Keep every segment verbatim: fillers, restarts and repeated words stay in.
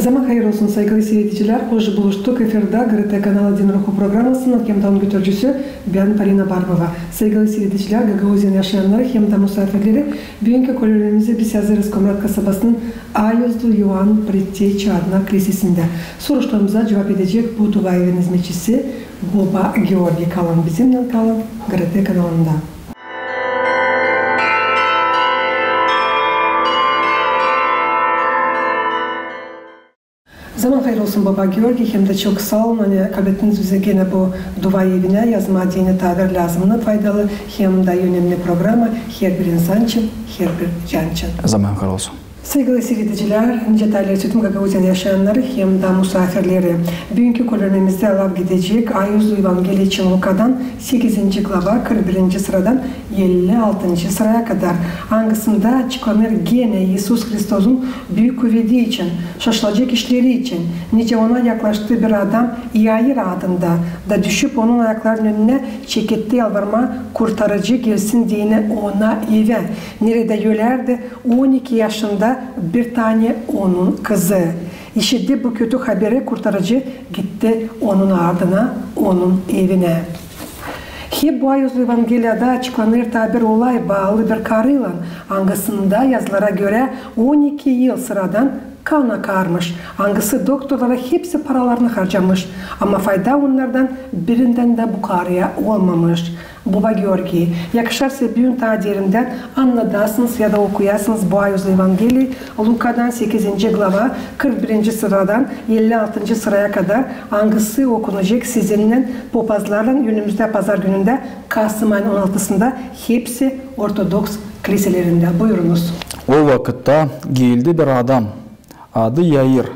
Zaman hayır olsun, saygılı siiredicilär. Hoş buluştuk. Efirdä GRT kanalı Din ruhu programasının hem dä onun götürücüsü bän, Polina Barbova. Saygılı siiredicilär, Gagauziyanın yaşayannarı hem dä musaafirleri, büünkü körülmemizdä biz hazırız Komrat kasabasının Ayuzlu İvan Predteyçi adına klisesindä. Soruşlarımıza cuvap edecek bu dua evinin hızmetçisi boba Georgiy. Kalın bizimnän, kalın GRT kanalında. Zaman hayır olsun, boba Georgiy, hem dä çok saa olun, ani kablettiniz bizä genä bu dua evinä yazmaa deyni taa bir lääzımnı, faydalı hem dä önemni programa, herbir insan için, herbir can için. Zaman hayır olsun. Saygılı siiredicilär, nicä taa ileri söledim, Gagauziyanın yaşayannarı hem dä musaafirleri. Büünkü körülmemizdä laf gidecek Ayuzlu İevangeliya için Lukadan, sekizinci glava, kırk birinci sıradan elli altıncı sıraya kadar, angısında açıklanêr genä İisus Hristosun büük kuvedi için, şaşılacek işleri için, nicä ona yaklaştı bir adam Yair adında, da düşüp onun ayaklarının önünä, çeketti yalvarmaa, Kurtarıcı gelsin deyni ona evä, neredä ölärdi on iki yaşında bir tanä onun kızı. İşitti bu kötü haberi, Kurtarıcı gitti onun ardına, onun evinä. Hep bu Ayuzlu İevangeliyada açıklanêr taa bir olay, baalı bir karıylan, angısında, yazılara görä, on iki yıl sıradan kan akarmış, angısı doktorlara hepsi paralarını harcamış, ama fayda onnardan birindän dä bu karıya olmamış. Boba Georgiy, yakışarsa, büün taa derindän annadasınız ya da okuyasınız bu Ayuzlu İevangeliyi, Lukadan sekizinci glava, kırk birinci sıradan elli altıncı sıraya kadar, angısı okunacek sizinnän popazlarlan önümüzdä pazar günündä, kasım ayının on altısında, hepsi ortodoks kliselerindä. Buyurunuz. O vakıtta geldi bir adam, adı Yair,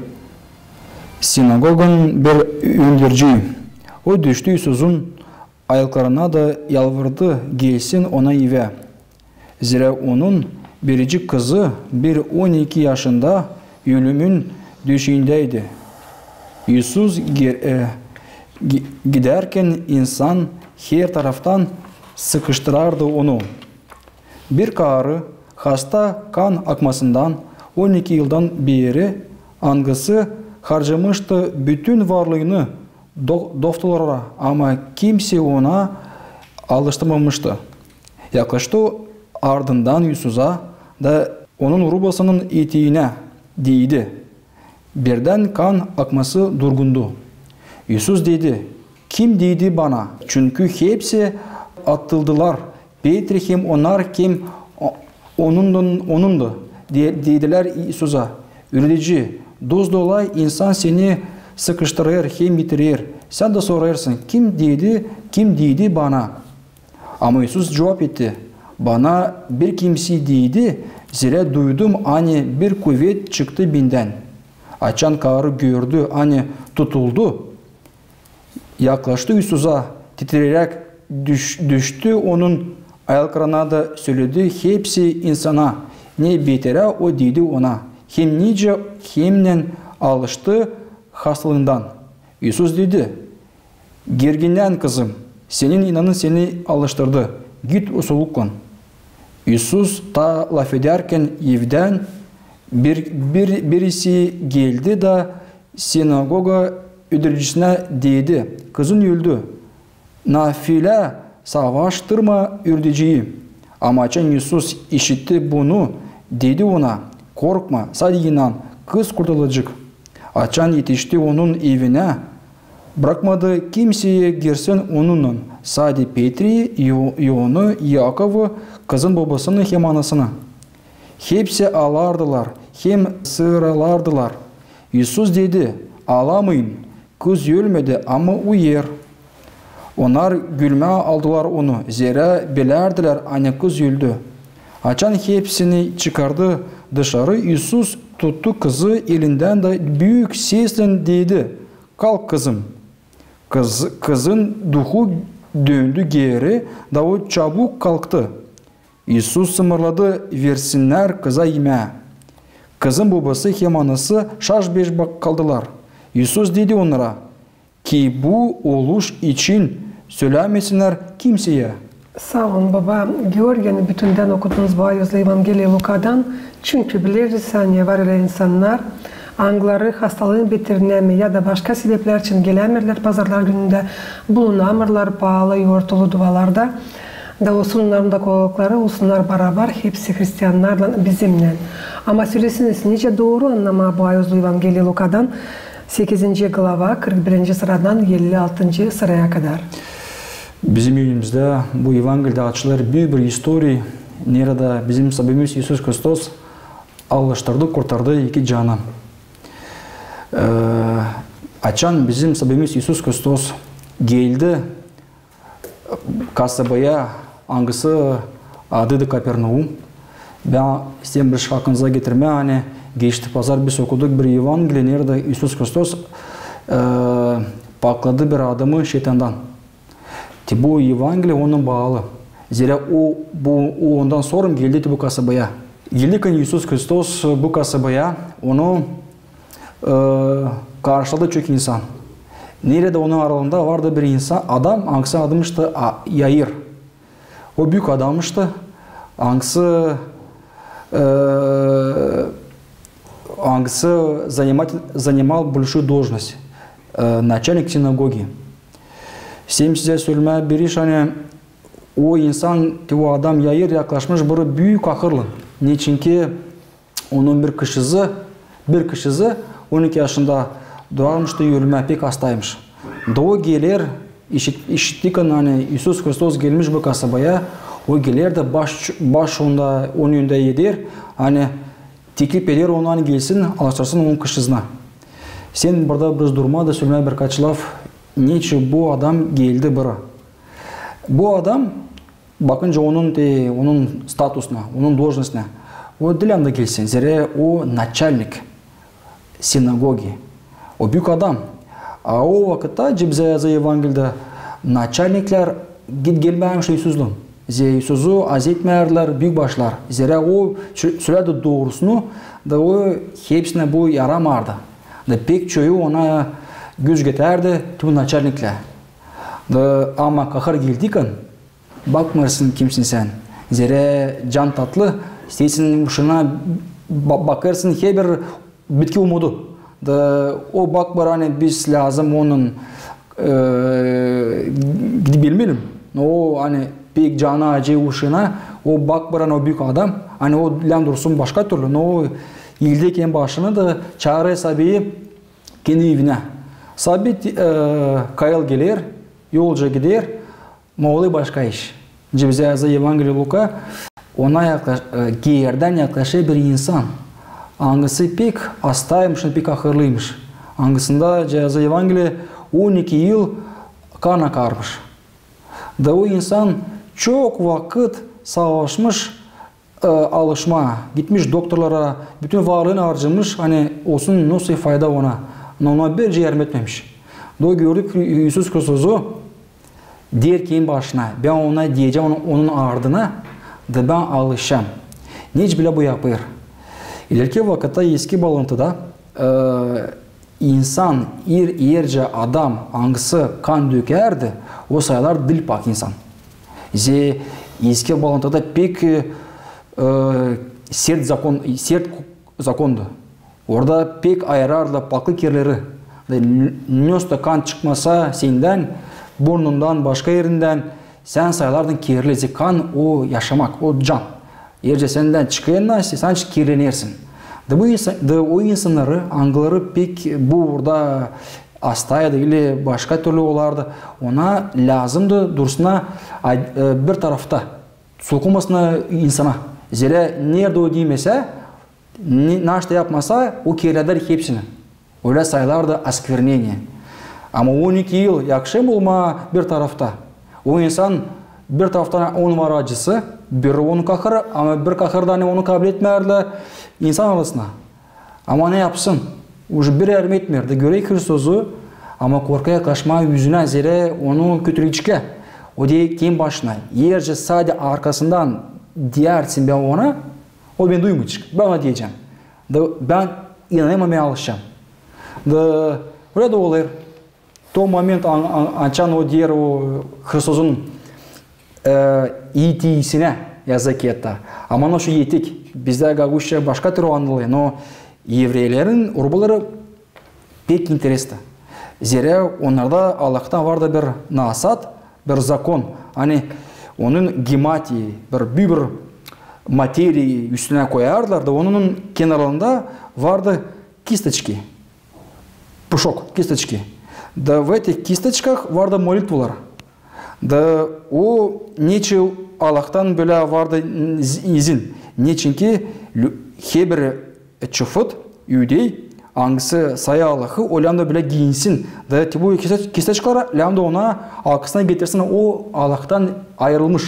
sinagoganın bir öndercii. O düştü İisusun ayaklarına da yalvardı, gelsin ona evä. Zerä onun biricik kızı bir on iki yaşında ölümün döşeendäydi. İisus gi-, e, gi-, gidärkän insan her taraftan sıkıştırardı onu. Bir karı, hasta kan akmasından on iki yıldan beeri, angısı harcamıştı bütün varlıını do-, doktorlara, ama kimsey ona alıştırmamıştı. Yaklaştı ardından İisusa da onun rubasının eteginä deydi. Birdän kan akması durgundu. İisus dedi: "Kim deydi bana?" Çünkü hepsi atıldılar. Petri hem onnar, kim o-, onundan, onundu, de-, deydilär İisusa: "Üüredici, dost-dolay insan seni sıkıştırêr hem bitirer. Sän dä sorêrsın: 'Kim deydi, kim deydi bana?'" Ama İisus cuvap etti: "Bana bir kimsey deydi, zerä duydum, ani bir kuvet çıktı bendän." Açan karı gördü, ani tutuldu, yaklaştı İisusa, titreyeräk düş-, düştü onun ayaklarına da söledi hepsi insana, ne beterä o deydi ona, hem nicä hemnän alıştı hastalıından. İisus dedi: "Gerginlän, kızım, senin inanın seni alıştırdı. Git usuluklan." İisus taa lafedärkän evdän bir, bir, birisi geldi da sinagoga öndercisinä deydi: "Kızın öldü. Nafilä savaştırma üürediciyi." Ama açan İisus işitti bunu, dedi ona: "Korkma, sade inan, kız kurtulacek." Açan etişti onun evinä, brakmadı kimsey girsin onunnan, sade Petriyi, İo-, İoanı, İakovı, kızın bobasını hem anasını. Hepsi aalardılar hem sıırırdılar. İisus dedi: "Aalamayın, kız ölmedi, ama uyuyêr." Onnar gülmää aldılar onu, zerä bilärdilär, ani kız öldü. Açan hepsini çıkardı dışarı, İisus tuttu kızı elindän da büük seslän dedi: "Kalk, kızım." Kız-, kızın duhu döndü geeri, da o çabuk kalktı. İisus sımarladı: "Versinnär kıza imää." Kızın bobası hem anası şaş-beş bak-, kaldılar. İisus dedi onnara: "Ki bu oluş için sölämesinnär kimseyä." Saa olun, boba Georgiy, ani bütündän okudunuz bu ayuzlu Evangeliyayı Lukadan. Çünkü bileriz, ani var ölä insannar, Angıları hastalıın betirinä mi ya da başka sebeplär için gelämeerlär pazarlar günündä, bulunamêêrlar paalı yortulu duvalarda. Da olsun onnarın da kolaylıkları, olsunnar barabar hepsi hristiyannarlan, bizimnän. Ama sölesin, nicä dooru annamaa bu ayuzlu Evangeliyi Lukadan, sekizinci glava, kırk birinci sıradan elli altıncı sıraya kadar. Bizim önümizdä bu Evangelidä açılêr büük bir istoriya, neredä bizim Saabimiz İisus Hristos alıştırdı, kurtardı iki canı. Ee, açan bizim Saabimiz İisus Hristos geldi kasabaya, angısı adıydı Kapernaum. Bän isteerim bir şey hakkınıza getirmää, ani geçti pazar biz okuduk bir Evangeliyi, neredä İisus Hristos, ee, pakladı bir adamı şeytandan. Te bu Evangeliyi onunnan baalı. Zerä o, bu, o ondan sora geldi te bu kasabaya. Geldikän İisus Hristos bu kasabaya, onu, e, karşıladı çok insan. Neredä onun aralığında vardı bir insan, adam, angısı adıydı, a, Yair. O büük adamdı, angısı, e, angısı занимать, занимал большую должность, e, начальник синагоги. İsteerim sizä sölemää bir iş, ani o insan, te o adam Yair yaklaşmış bir büük ahırlan. Neçinki onun bir kişisi, bir kişisi on iki yaşında duarmış da ölmää, pek astaymış. Da o geler, işit-, işittikän, ani İisus Hristos gelmiş bu kasabaya, o geler da baş, baş onda, onun önündä eder, ani teklif eder ona, ani gelsin, alıştırsın onun kişisinä. Sän burada biraz durmaa da sölemää birkaç laf, neçin bu adam geldi bura. Bu adam, bakınca onun, te, onun statusuna, onun должностьuna, o diil anda gelsin, zerä o начальник синагоги. O büük adam. A o vakıtta, nicä bizä yazılı Evangeliyada, начальниклär git gelmärmiş İisuslan. Zerä İisusu azetmeerlär büük başlar. Zerä o sö-, sölärdi doorusunu, da o hepsinä bu yaramardı. Da pek çoyu ona gücetärdi, te bu начальниклär. Da ama kahır geldikän, bakmêêrsın, kimsin sän. Zerä can tatlı, isteersin uşana ba-, bakêrsın herbir bitki umudu. Da o bakmêêr, ani biz lääzım onunnan, e, gidebilmeyelim. O, ani pek canı acıyêr uşana, o bakmêêr, ani o büük adam, ani o lääzım dursun başka türlü. No o eldä kendi başını da çaarêr Saabiyi kendi evinä. Saabi, e, kayıl geler, yolca gider, ama olêr başka iş. Nicä bizä yazılı Evangeliyi Luka, ona yaklaş-, e, geerdän yaklaşêr bir insan, angısı pek astaymış, pek ahırlıymış. Angısında, nicä yazılı Evangeliyi, on iki yıl kan akarmış. Da o insan çok vakıt savaşmış, e, alışmaa. Gitmiş doktorlara, bütün varlıını harcamış, ani olsun nasıl fayda ona. Ama ona bir şey yardım etmemiş. Da o gördü İisus Hristosu, deer kendi başına, bän ona deyecäm, onun, onun ardına, da bän alışacam. Neçin bölä bu yapêr? İlerki vakıtta eski baalantıda, e, insan, er-, ercä adam, angısı kan dökärdi, o sayılardı diil pak insan. Zerä eski baalantıda pek, e, sert zakon, sert zakondu. Orada pek ayırardılar paklı kirleri. Da n-, nesoy kan çıkmasa sendän, burnundan, başka erindän, sän sayılardın kirli. Zerä kan o yaşamak, o can. Ercä sendän çıkêr nasıl, sän kirlenersin. Da bu insa-, da o insannarı, angıları pek bu burada astaydı ili başka türlü olardı, ona lääzımdı dursunnar a-, e, bir tarafta, sokulmasınnar insana. Zerä neredä o diimesä, ne, naşta yapmasa, o kirleder hepsini. Ölä sayılardı осквернение. Ama on iki yıl yakışêr mı olmaa bir tarafta? O insan bir taraftan onun var acısı, biri onu kahırêr, ama bir kahırdan onu kabletmärlär insan arasına. Ama ne yapsın? Uje bir yardım etmeer. Da görer Hristosu, ama korkêr yaklaşmaa üzünä, zerä onu kötüleyecek. O deer kendi başına, ercä sade arkasından deyärsin bän ona, o beni duymayacek. Bän ona deyecäm. Da bän inanêrım, bän alışacam. Da ölä dä olêr. To moment an-, an-, açan o deer o Hristosun, e, etiisinä, yazık ki, etta. Ama nasıl etik? Bizdä gagauzça başka türlü annılêr. No Evreylerin rubaları pek interesno. Zerä onnarda Allahtan vardı bir nasat, bir zakon. Ani onun gematiyi, bir, bir, bir materiyi üstünä koyardılar da onun kenarında vardı kistoçki, puşok, kistoçki. Da v etih kistoçkah vardı molitvular. Da o neçin Allahtan bölä vardı iz-, izin. Neçinki lü-, herbir çıfıt, iudey, angısı saya Allahı, o lääzım da bölä giinsin. Da te bu kisto-, kistoçkaları lääzım da ona alkısına getirsin, o Allahtan ayırılmış.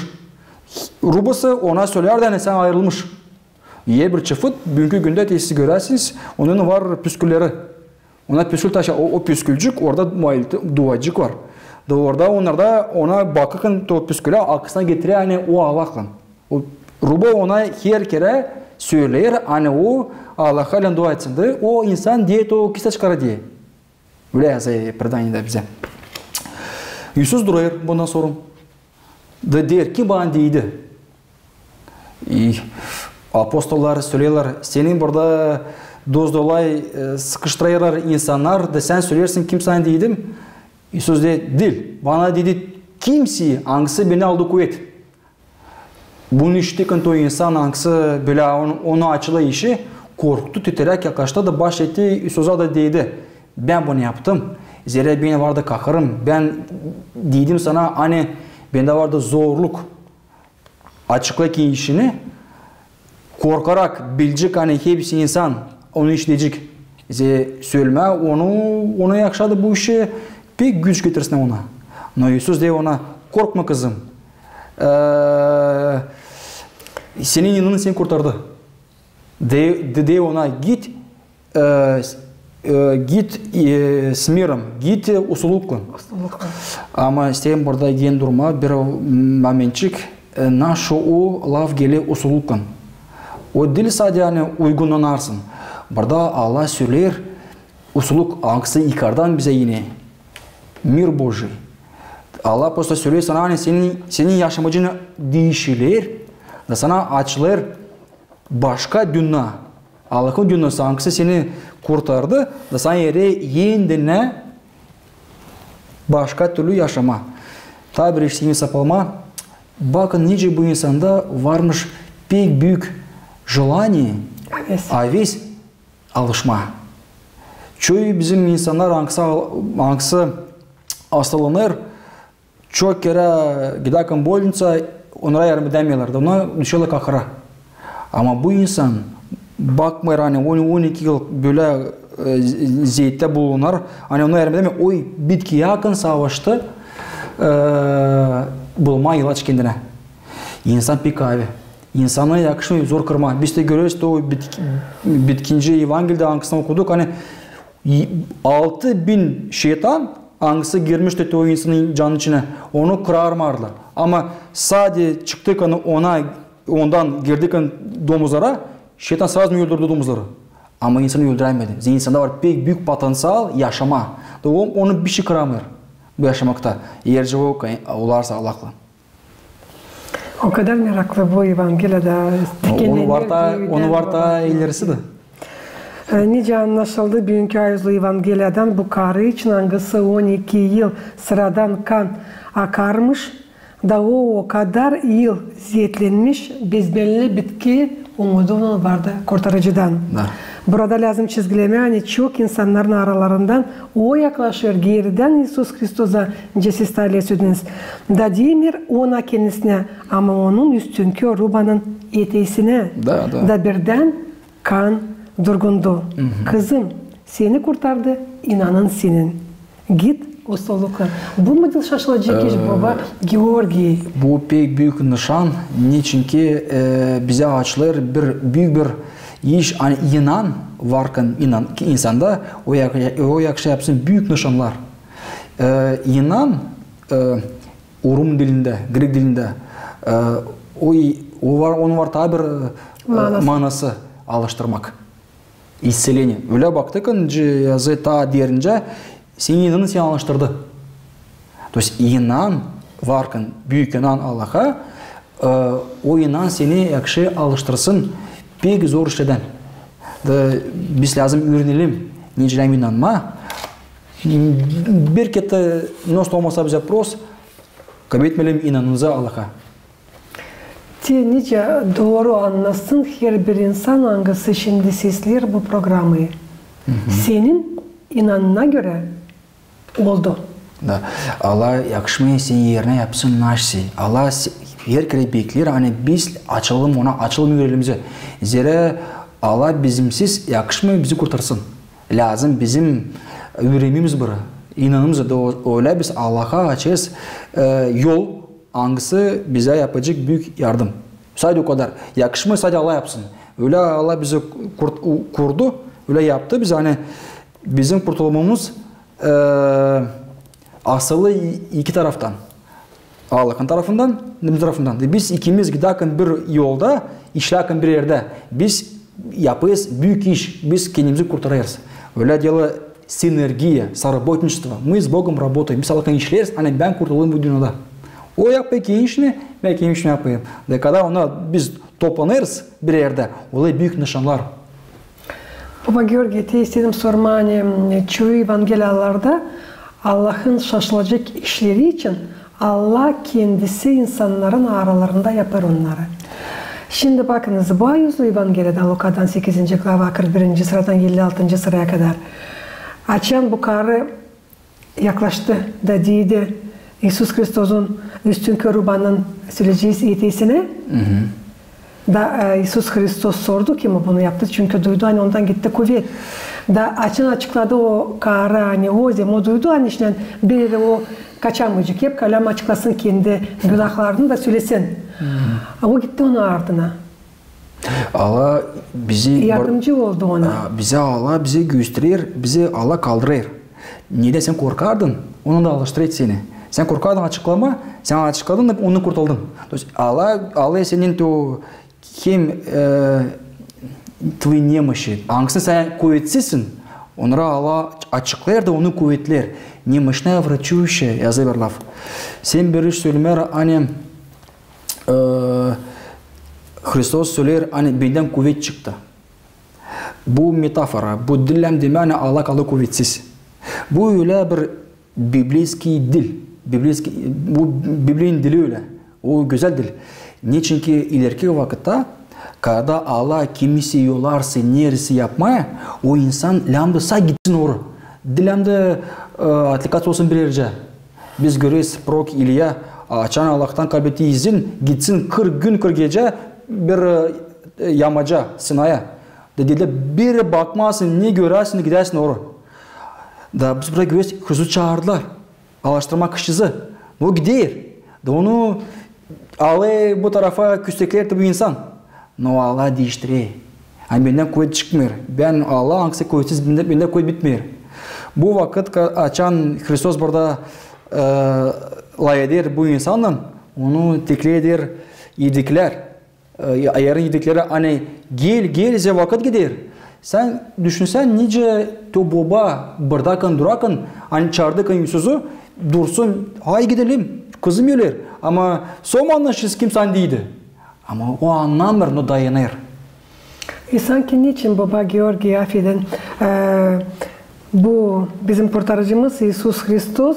Rubası ona sölärdi, ani sän ayırılmış. Herbir çıfıt, büünkü gündä te siz göräsiniz, onun var püskülleri. Ona püskül taşıêr, o, o püskülcük, orada molitv-, duacık var. Da orada onnarda ona bakêrkän, o püskülä alkısına getirä, ani o Allahlan. O ruba ona her kerä söleer, ani o Allahaylan dua etsin. Da o insan deer, o kistoçkalara deer. Ölä yazêr predaniyada bizä. İisus durêr bundan sora. Da deer: "Kim bana deydi?" E, apostollar söleerlär: "Seni burada doz-dolay, e, sıkıştırêrlar insannar, da sän söleersin, kim sana deydi?" İisus deer: "Diil, bana deydi kimsey, angısı bendä aldı kuvet." Bunu işittärkän o insan, angısı bölä on-, ona açıla işi, korktu, titräk yaklaştı da baş etti İisusa da deydi: "Bän bunu yaptım, zerä bendä vardı kaharım, bän deydim sana, ani bendä vardı zorluk." Açıkla ki işini, korkarak, bilecek, ani hepsi insan onu işidecek. Zerä sölmää onu, ona yakışardı bu işi pek güç getirsin ona. No İisus deer ona: "Korkma, kızım. E, senin inanın seni kurtardı." De, de, deer ona: "Git, e, s-, e, git, e, с миром, git, e, usluluklan." Usluluklan. Ama isteerim burada genä durmaa bir momentçik, e, naşı o laf geler usluluklan. O diil sade, ani uygunnanarsın. Burada Allah söleer, usluluk, angısı yukardan bizä inä. Мир Божий. Allah prosto söleer sana, ani senin, senin yaşamacın diişiler, da sana açılêr başka dünnä. Allahın dünnäsı, angısı seni kurtardı, da sana erer enidän başka türlü yaşamaa. Taa bir iş isteerim sapalmaa. Bakın, nicä bu insanda varmış pek büük желание, aves, aves alışmaa. Çoyu bizim insannar, angısı al-, angısı astalanêr, çok kerä gidärkän bolniţa, onnara yardım edämeerlär, da ona düşerlär kahıra. Ama bu insan, bakmayın, ani on, on iki yıl bölä, e, z-, zeetä bulunar, ani ona yardım edämeer, o bitkiylän savaştı, e, bulmaa ilaç kendinä. İnsan pek avi. İnsana yakışmêêr zor kırmaa. Biz dä göreriz, o bitki-, bitinci Evangeliyada, angısını okuduk, ani y-, altı bin şeytan, angısı girmişti o insanın canın içinä, onu kırarmadılar. Ama sade çıktı, ani ona, ondan girdi, ani domuzlara, şeytan srazı öldürdü domuzları. Ama insanı öldürämedi. Zerä insanda var pek büük potenţial yaşamaa. Da o, onu bişey kıramêêr bu yaşamakta. Eer живой olarsa Allahlan. O kadar meraklı bu Evangeliyada. Onu var taa, onu var taa ilerisi dä. E, nicä annaşıldı büünkü ayuzlu Evangeliyadan, bu karı için, angısı on iki yıl sıradan kan akarmış, da o, o kadar yıl zeetlenmiş, bezbelli bitki umudu onun vardı Kurtarıcıdan. Da. Burada lääzım çizgilemää, ani çok insannarın aralarından o yaklaşêr geeridän İisus Hristosa, nicä siz taa ileri sölediniz. Da demeer ona kendisinä, ama onun üstünkü rubanın eteesinä. Da, da. Da birdän kan durgundu. Kızım, seni kurtardı inanın senin. Git usluluklan. Bu mudur şaşılacek iş, baba Georgiy? Bu pek büük nışan, neçinki, e, bizä açılêr bir büük bir iş, ani inan varkan inan, insanda, o yak-, o yakışa yapsın büük nışannar. E, inan, e, rum dilindä, grek dilindä, e, o, o var, onun var taa bir, e, manası, alıştırmak. Исцеление. Ölä baktık, ani yazı taa derincä, senin inanın seni alıştırdı. То есть inan varkan, büük inan Allaha, e, o inan seni yakışa alıştırsın pek zor işlerdän. Da biz lääzım üürenelim nicä inanmaa. Bir kerä, nasıl olmasa, bizä prost, kaybetmeyelim inanımızı Allaha. Te nicä dooru annasın herbir insan, angısı şindi sesleer bu programayı. Senin inanına görä oldu. Da. Allah yakışmêêr senin erinä yapsın naşey. Allah s-, herkerä bekleer, ani biz açılalım ona, açılalım üürelimizä. Zerä Allah bizimsiz yakışmêêr bizi kurtarsın. Lääzım bizim üürenmemiz bir, inanımız da o-, ölä biz Allaha açêrız, e, yol, angısı bizä yapacek büük yardım. Sade o kadar. Yakışmêêr, sade Allah yapsın. Ölä Allah bizi kurt-, u-, kurdu, ölä yaptı bizi, ani bizim kurtulmamız, e, asılı i-, iki taraftan. Allahın tarafından, bizim tarafından. Da biz ikimiz gidärkän bir yolda, işlärkän bir erdä, biz yapêrız büük iş, biz kendimizi kurtarêrız. Ölä deyler sinergiya, соработничество. Мы с Богом работаем, biz Allahtan işleeriz, ani bän kurtulayım bu dünnedä. O yapêr kendi işini, bän kendi işimi yapêrım. Da kada ona biz toplanêrız bir erdä, olêr büük nışannar. Baba Georgiy, te istedim sormaa, ani çoyu evangeliyalarda Allahın şaşılacek işleri için Allah kendisi insannarın aralarında yapêr onnarı. Şindi bakınız, bu ayuzlu evangeliyada, Lukadan sekizinci glava, kırk birinci sıradan elli altıncı sıraya kadar. Açan bu karı yaklaştı da dedi, İisus Hristosun üstünkü rubanın sölecez eteesinä. Da, e, İisus Hristos sordu, kim o bunu yaptı, çünkü duydu, ani ondan gitti kuvet. Da açan açıkladı o karı, ani o zaman o duydu, ani iştän beri o kaçamayacek. Hep kalem açıklasın kendi günahlarını da sölesin. O gitti onun ardına. Allah bizi yardımcı oldu ona. A, bizi Allah bizi gösterer, bizi Allah kaldırêr. Nedän sän korkardın, onu da alıştırêr seni. Sän korkardın açıklamaa, sän açıkladın da onu kurtardın. То есть Allah, Allah senin o hem, e, твои немощи, angısını sän kuvetsizsin, onnarı Allah açıklêêr da onu kuvetleer. Немощная врачующая, yazı bir laf. Sän bir iş sölemää, ani, e, Hristos söleer, ani bendän kuvet çıktı. Bu metafora, bu dil lääzım demää, ani Allah kaldı kuvetsiz. Bu ölä bir библейский dil. Библейский, bu Bibliyanın dili ölä. O gözäl dil. Neçinki ilerki vakıtta, kada Allah kimisi yollarsa neresä yapmaa, o insan lääzım sa gitsin orayı. Dil lääzım, e, отвлекаться olsun bir ercä. Biz göreriz, prorok İliya, açan Allahtan kabetti izin, gitsin kırk gün, kırk gecä bir, e, yamaca, Sinaya. Da dediler, bir bakmasın, ne görersin, gidärsın orayı. Da biz burada göreriz, Hristosu çaardılar. Alıştırmak işçisi. O gider. Da onu alêr bu tarafa, küstekleer bu insan. No Allah diiştirer. Ani bendän kuvet çıkmêêr. Bän Allah, angısı kuvetsiz, bendän, bendän kuvet bitmeer. Bu vakıt, ka-, açan Hristos burada, e, lafeder bu insannan, onu tekleer, ediklär. E, ayarın edikleri, ani gel, gel, zerä vakıt gider. Sän düşünsän, nicä to boba, buradakın, durakın, ani çaardıkın İisusu, dursun, hay gidelim, kızım öler. Ama somandan şiz kim sän deydi. Ama o annamêêr, no dayanêr. E, sansın neçin, baba Georgiy, afedin, e, bu bizim Kurtarıcımız İisus Hristos,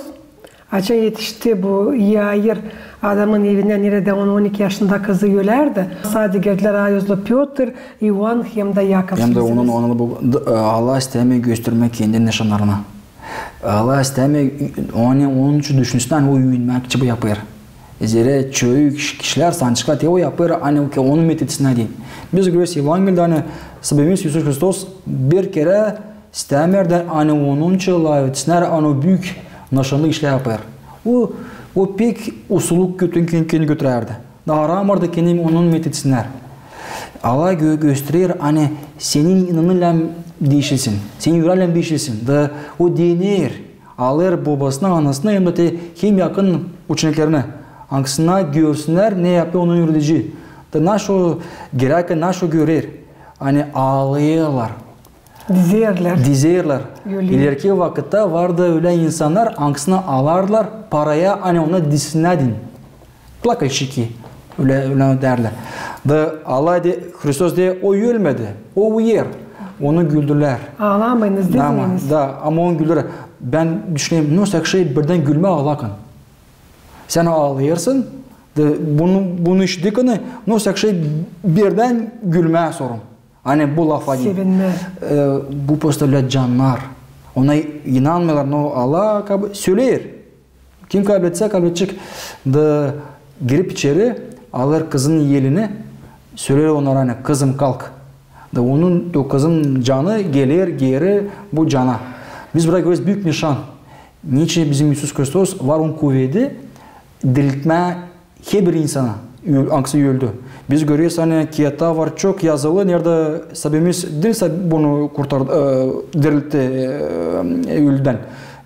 açan etişti bu Yair adamın evinä, neredä onun on iki yaşında kızı ölärdi. Sade geldilär ayuzlu Pötr, İoan hem dä Yakov. Hem dä onun, onun bu, d-, e, Allah istämeer göstermää kendini nışannarına. Allah istämeer, onu, onun için düşünsün, ani o üündürmäk için bu yapêr. Zerä çoyu kiş-, kişilär, sanêrlar, te o yapêr, ani o ki, onun methetsinä deyni. Biz göreriz Evangeliyada, ani Saabimiz İisus Hristos bir kerä istämeer dä, ani onun için lafetsinnär, ani o büük nışannarlı işlär yapêr. O, o pek usulluk götü-, kendini götürärdi. Da aramêêrdı kendini onun methetsinär. Allah gö-, gösterer, ani senin inanın lääzım diişilsin, senin üüreyin lääzım diişilsin. Da o dener, alêr bobasını, anasını hem dä te hem yakın uçeniklerinä, angısına görsünnär, ne yapêr onun üüredici. Da naşo geräk, naşo görer, ani alêêrlar. Dizerlär. Dizerlär. Ölä. İlerki vakıtta vardı ölä insannar, angısını alardılar paraya, ani onu dizsinnär deyni. Плакальщики. Ölä, ölä deerlär. Da Allah deer, Hristos deer, o ölmedi. O uyuyêr. Onu güldürlär. Aalamayınız, dizmeeniz. Da, ama onu güldürär. Bän düşünerim, nasıl şey birdän gülmää, aalakan. Sän aalêêrsın, da bunu, bunu işidikän, nasıl şey birdän gülmää sorun. Ani bu lafı deyni. Sevinmää. E, bu postablät cannar. Ona inanmêêrlar, no Allah kabl-, söleer. Kim kabletsä, kabledecek. Da girip içeri, alêr kızın elini, söleer ona, ani, kızım, kalk. Da onun, o kızın canı geler geeri bu cana. Biz burada göreriz büük nışan. Neçin bizim İisus Hristos var, onun kuvedi diriltmää herbir insana, ö-, angısı öldü. Biz göreriz, ani kiyatta var çok yazılı, neredä sabimiz diil sa-, bunu kurtar-, e, diriltti, e, öldüdän.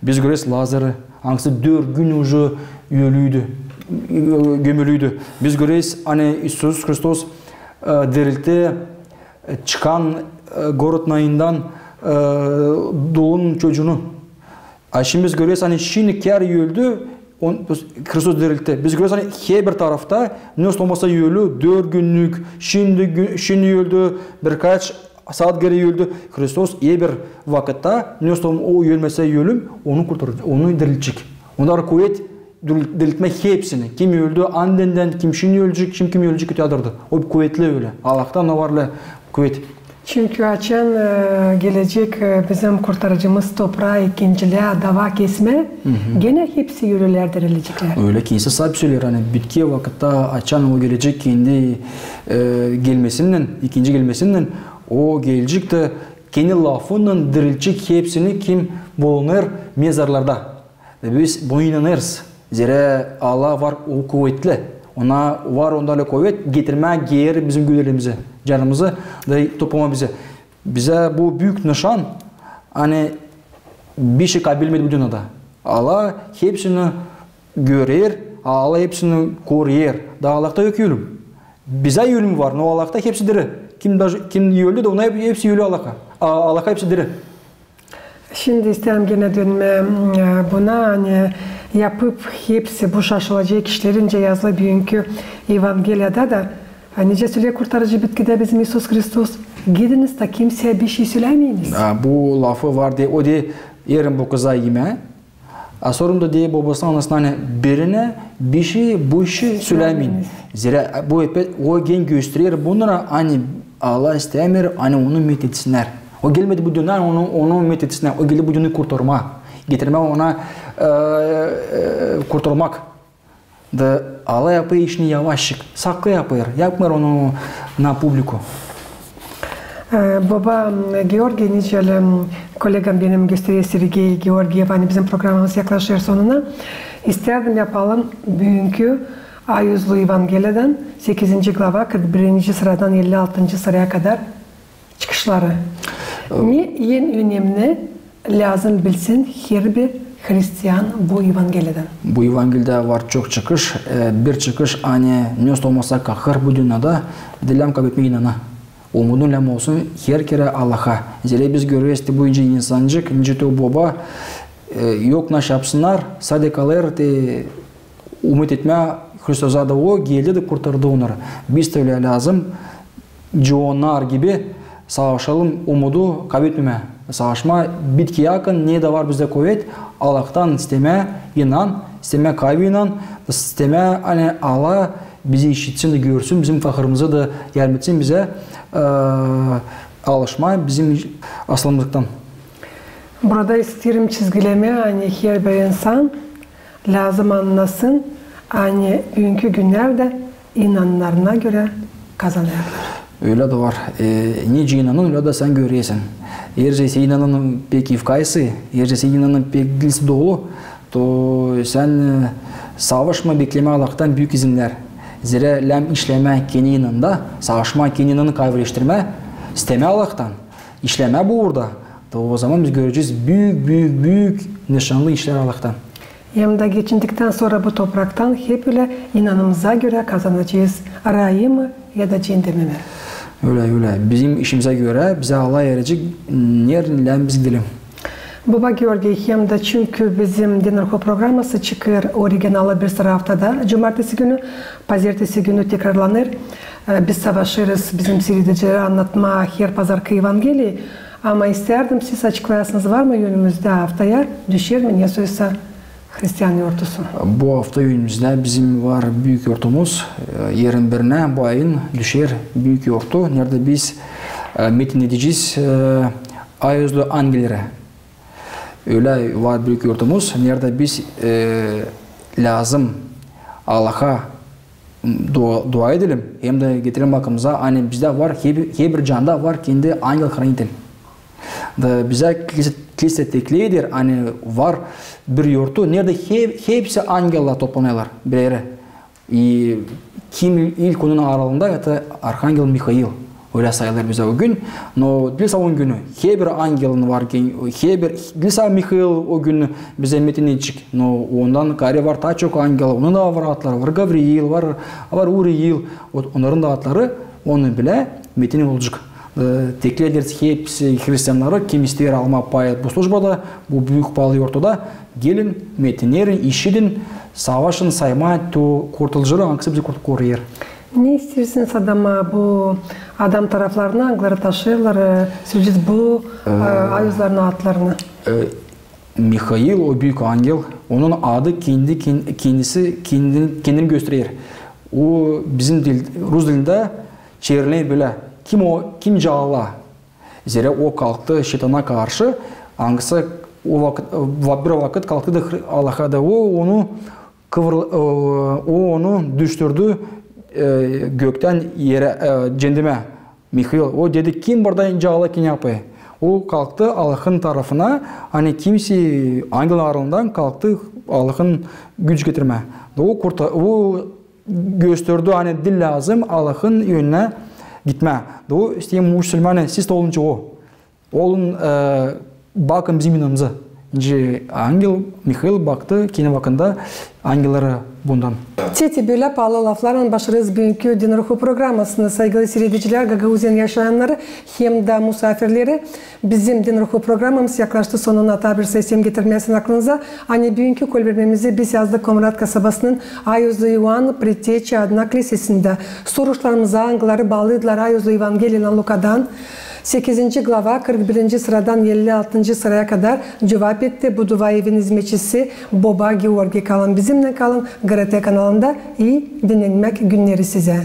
Biz göreriz Lazarı, angısı dört gün uje ölüydü, e, gömülüydü. Biz göreriz, ani İisus Hristos, e, diriltti, e, çıkan, e, gorodnayından, e, dulun çocuunu. A şindi biz göreriz, ani şindi kär öldü, on, Hristos diriltti. Biz göreriz, ani herbir tarafta, ne olsa ölü, dört günnük, şindi gü-, şindi öldü, birkaç saat geeri öldü. Hristos herbir vakıtta, ne olsa o ölmesä ölüm, onu kurtaracek, onu diriltecek. Onda var kuvet diril-, diriltmää hepsini. Kim öldü andendän, kim şindi ölecek, kim, kim ölecek öteyadırdı. O kuvetli ölä. Allahtan o var ölä kuvet. Çünkü açan, e, gelecek, e, bizim Kurtarıcımız topraa ikincilää dava kesmää, genä hepsi ölülär diriliceklär. Ölä, kendisi sap söleer, ani bitki vakıtta açan o gelecek kendi, e, gelmesinnän, ikinci gelmesinnän, o gelecek dä kendi lafınnan diriltecek hepsini, kim bulunêr mezarlarda. Biz buna inanêrız. Zerä Allah var, o kuvetli. Ona var onda ölä kuvet getirmää geeri bizim güdülerimizi, canımızı da toplamaa bizi. Bizä bu büük nışan, ani bişey kaybetmedi bu dünnedä. Allah hepsini görer, Allah hepsini koruyêr. Da Allahta yok ölüm. Bizä ölüm var, no Allahta hepsi diri. Kim, kim öldü dä, ona hep-, hepsi ölü Allahta. A, Allahta hepsi diri. Şindi isteerim genä dönmää, e, buna, ani yapıp hepsi bu şaşılacek işleri, nicä yazılı büünkü Evangeliyada da, ani nicä söleer Kurtarıcı bitkidä bizim İisus Hristos: "Gidiniz da kimseyä bişey sölämeeniz." A, bu lafı var, deer, o deer, erin bu kıza imää. A sorun da deer bobasına, anasına, ani birinä bişey bu işi sölämeyin. Zerä bu hep o gen gösterer bunnara, ani Allah istämeer, ani onu met etsinnär. O gelmedi bu dünneyä onu, onu met etsinnär. O geldi bu dünneyä kurtarmaa. Getirmää ona, e, e, kurtarmak. Da Allah yapêr işini yavaşçık, saklı yapêr, yapmêêr onu na publiku. E, boba, m, Georgiy, nicä, m, kolegam benim gösterer, Sergey Georgiev, ani bizim programamız yaklaşêr sonuna. İstärdim yapalım büünkü ayuzlu Evangeliyadan, sekizinci glava, kırk birinci sıradan elli altıncı sıraya kadar çıkışları. Ne en önemni lääzım bilsin herbir hristian bu Evangeliyadan? Bu Evangeliyada var çok çıkış. E, bir çıkış, ani ne olsa kahır bu dünnedä, diil lääzım kaybetmää inanı. Umudun lääzım olsun her kerä Allaha. Zerä biz göreriz te bu incä insancık, nicä te o boba, e, yok naşey yapsınnar, sade kalêr te umut etmää Hristosa, da o geldi da kurtardı onnarı. Biz dä ölä lääzım, nicä onnar gibi, savaşalım umudu kaybetmemää. Savaşmaa bitkiye yakın, ne da var bizdä kuvet, Allahtan istemää inan, istemää kayvi inan, istemää, ani Allah bizi işitsin da görsün, bizim fakırımızı da yardım etsin bizä, e, alışmaa bizim asılımızdan. Burada isteerim çizgilemää, ani herbir insan lääzım annasın, ani büünkü günnerdä inanımnarına görä kazanêrlar. Ölä da var. E, nicä inanın, ölä da sän görersin. Eer sän inanın pek evkaysı, eer sän inanın pek diil dolu, to sän, e, savaşma beklemää Allahtan büük izinnär. Zerä lääzım işlemää kendi inanında, savaşmaa kendi inanını kayvileştirmää, istemää Allahtan, işlemää bu uurda, to o zaman biz görecez büük, büük, büük nışanlı işlär Allahtan. Hem dä geçindiktän sora bu topraktan hep ölä inanımıza görä kazanacez rayı mı ya da ceendemi mi? Ölä, ölä. Bizim işimizä görä bizä Allah verecek, nereyi lääzım biz gidelim. Boba Georgiy, hem dä çünkü bizim Denarho programası çıkêr originalı bir sıra aftada, cumartesi günü, pazertesi günü tekrarlanêr. E, biz savaşêrız bizim siiredicilerä annatmaa her pazarkı Evangeliyi, ama isteerdim, siz açıklayasınız, var mı önümüzdä aftaya, düşer mi nesoysa hristian yortusu? Bu afta önümüzdä bizim var büük yortumuz, e, irmi birinä bu ayın düşer büük yortu, neredä biz, e, metin edecez, e, ayüzlü angelleri. Ölä var büük yortumuz, neredä biz, e, lääzım Allaha dua, dua edelim, hem dä getirelim aklımıza, ani bizdä var, herbir, herbir canda var kendi angel-hranitelä. Da bizä kilisa, kilisa teklif eder, ani var bir yortu, neredä he-, hepsi angellar toplanêrlar bir erä. E, kim ilk onun aralında, это arhangel Mihail. Ölä sayılêr bizä o gün. No diil sa onun günü. Herbir angelin var, herbir, diil sa Mihail o gün bizä metin edecek. No ondan kaarä var taa çok angel, onun da var adları, var Gavriil, var, var Uriil. O, onnarın da adları onun bilä metin olacek. E, teklif ederiz hepsi hristiannarı, kim isteer almaa pay bu slujbada, bu büük paalı yortuda, gelin, metin edin, işidin, savaşın saymaa to Kurtuldujunu, angısı bizi kurt-, koruyêr. Ne isteersiniz adama, bu adam taraflarına, angıları taşıyêrlar, e, sölecez bu, e, ayüzlerin adlarını? E, Mihail, o büük angel, onun adı kendi, ken-, kendisi kendin-, kendini gösterer. O bizim dil, rus dilindä çevrililer bölä: kim o, kim caala. Zerä o kalktı şeytana karşı, angısı o vakıt, va-, bir vakıt kalktı da Hri-, Allaha da, o onu kıvır-, e, o onu düştürdü, e, göktän erä, e, cendemä. Mihail, o dedi: kim burada caala kin yapêr? O kalktı Allahın tarafına, ani kimsey, angel aralından kalktı Allahın güc getirmää. O kurta-, o gösterdi, ani diil lääzım Allahın önünä gitmää. Da o isteer, musulmane, siz dä olun o. Olun, e, bakın bizim yanımıza. İnci angel Mihail baktı kendi vakıdında angelleri bundan. Te-te bölä paalı laflarlan başlêêrız büünkü Din Ruhu programasını. Saygılı siiredicilär, Gagauziyanın yaşayannarı hem dä musaafirleri. Bizim Din Ruhu programamız yaklaştı sonuna. Taa bir sa isteerim getirmää sizin aklınıza, ani büünkü kolbermemizi biz yazdıq Komrat kasabasının Ayüzlü İoan Preteçi adına kilisesindä. Soruşlarımıza, angıları baalıydılar Ayüzlü İevangeliyadan Lukadan, sekizinci glava, kırk birinci sıradan elli altıncı sıraya kadar cuvap etti Buduvayevin izmetçisi Boba Georgi. Kalın bizimnän, kalın GRT kanalında. İi dinnämäk günneri sizä.